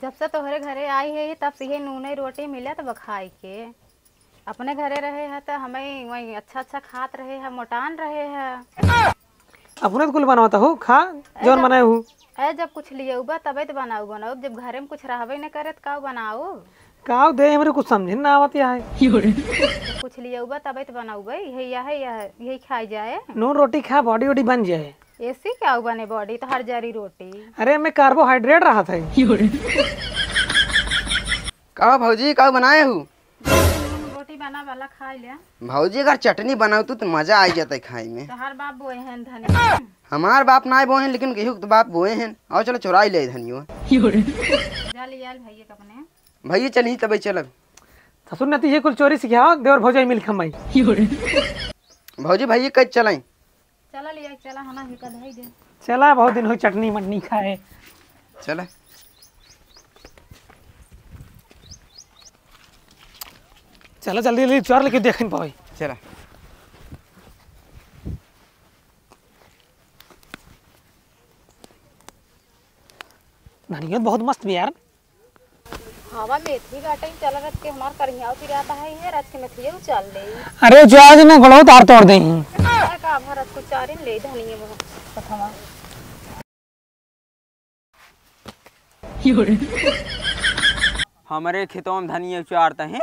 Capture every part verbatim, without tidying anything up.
जब से तोहरे घरे आई है, तब से ये नूने रोटी मिलत बा खाए के। अपने घरे रहे है त हमें वही अच्छा अच्छा खात रहे है, मोटान रहे है। अपने तो कुल बनावत हो, खा जौन बनाए हो। ए, जब कुछ लियउबा तबे तो बनाऊ बनाऊ, जब घरे में कुछ रहबे न करे त का बनाऊ? का दे, हमरे कुछ समझे ना आवत है। कुछ लियउबा तबे तो बनाऊ भाई, यही यही यही खाई जाए। नून रोटी खा, बॉडी वॉडी बन जाए। एसी क्या बने बॉडी, तो हर जरी रोटी। अरे, में कार्बोहाइड्रेट रहत है। का भौजी, का बनाए हूँ? रोटी बना वाला खाई ले। भौजी, अगर चटनी बनावतू तो मजा आ जाता है खाए में। तोहार बाप बोए हैं धनिया। हमार बाप ना बोए हैं, लेकिन केहू के तो बाप बोए हैं। आओ चलो चुराई ले धनिया। जा ले आल भैया के अपने। भैया चली तबे चलब। ससुर नती ये कुल चोरी सिखाओ, देवर भौजाई मिल कमाई। भौजी भैया कह चलाई। चला लिया, चला, हना ही का धई दे। चला, बहुत दिन हो चटनी मटनी खाए। चला। चला जल्दी जल्दी चोर लेके देख न पावे। चला। धनिया बहुत मस्त भी यार। हवा मेथी बाटे, चल रथ के हमार करियाव पिराता है, ये रथ के मेथिया उचार ले। अरे जाज ने गलो तार तोड़ दे। अरे का भा रथ को चारिन ले धनिया वो कथवा। हमरे खेतों में धनिया उचारता है,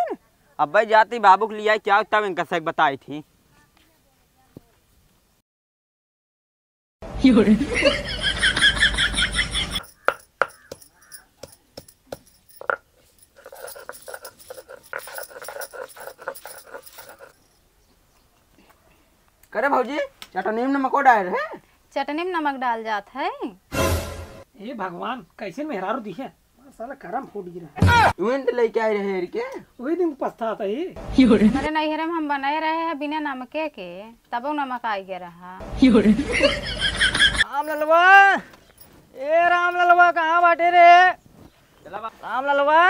अब्बे जाती बाबू के लिया क्या तब इनका सक बताई थी। करे भौजी, चटनी में नमको डाल रहे? चटनी में नमक डाल जात है। ए भगवान, कैसे मेहरारू दिखे? साला करम फूट गिरा। उहें तो लेके आए रहे हर के। वही दिन पछतात ही। हमारे नैहरे में हम बनाए रहे हैं बिना नमके के, तबो नमक आई गया रहा। राम ललवा, ए राम ललवा, कहाँ बाटे रे? राम ललवा,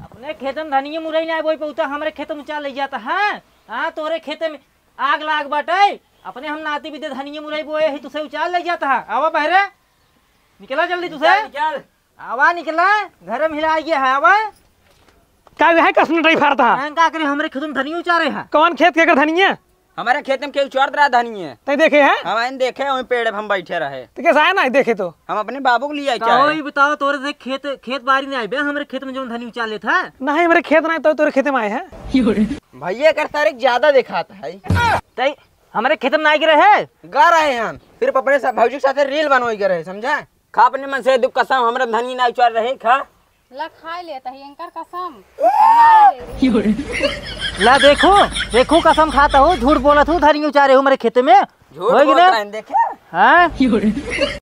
अपने खेत में धनिया मुरई ना बोई पौता, हमरे खेत में उचार ले जाता है। हाँ, तोरे खेत में आग लाग बाटे, अपने हम नाती बिदे धनिया मुरई बोए ही, तुसे उचार ले जाता है। आवा बहरे, निकला जल्दी तुसे। निकल, निकल। आवा निकला, घर में हिला गया है, आवा। का है, कस नटई फारता है? हैं, का करे, हमरे खेत में धनिया उचारे है। कौन खेत के कर धनिया? हमारे खेत में केहू उचारत रहा धनिया। तै देखे है? हम आइन देखे, वहीं पेड़ पे हम बैठे रहे। तो कैसा है ना देखे तो? हम अपने बाबू को लिए आए का क्या हो, है? ये बताओ, तोरे से खेत, खेत बारी नहीं आए बे, हमरे खेत में जो धनिया उचार लेता है। नहीं, मेरे खेत नहीं, तो तोरे खेत में आए हैं। भैया कर सारे ज्यादा दिखाता है। तै हमरे खेत में ना गिरे है? गा रहे हैं हम, सिर्फ अपने सा-, भौजी के साथ रील बनवाई गए रहे, समझा? खा अपने मन से दुख कसम, हमरा धनी ना उचार रहे, खा। ला खाए ले तही एंकर कसम। ला देखो, देखो कसम खाता हो, झूठ बोलत हो, धनी उचारे हो हमरे खेत में। झूठ होई कि बोलत ना? रहन देखे। हाँ?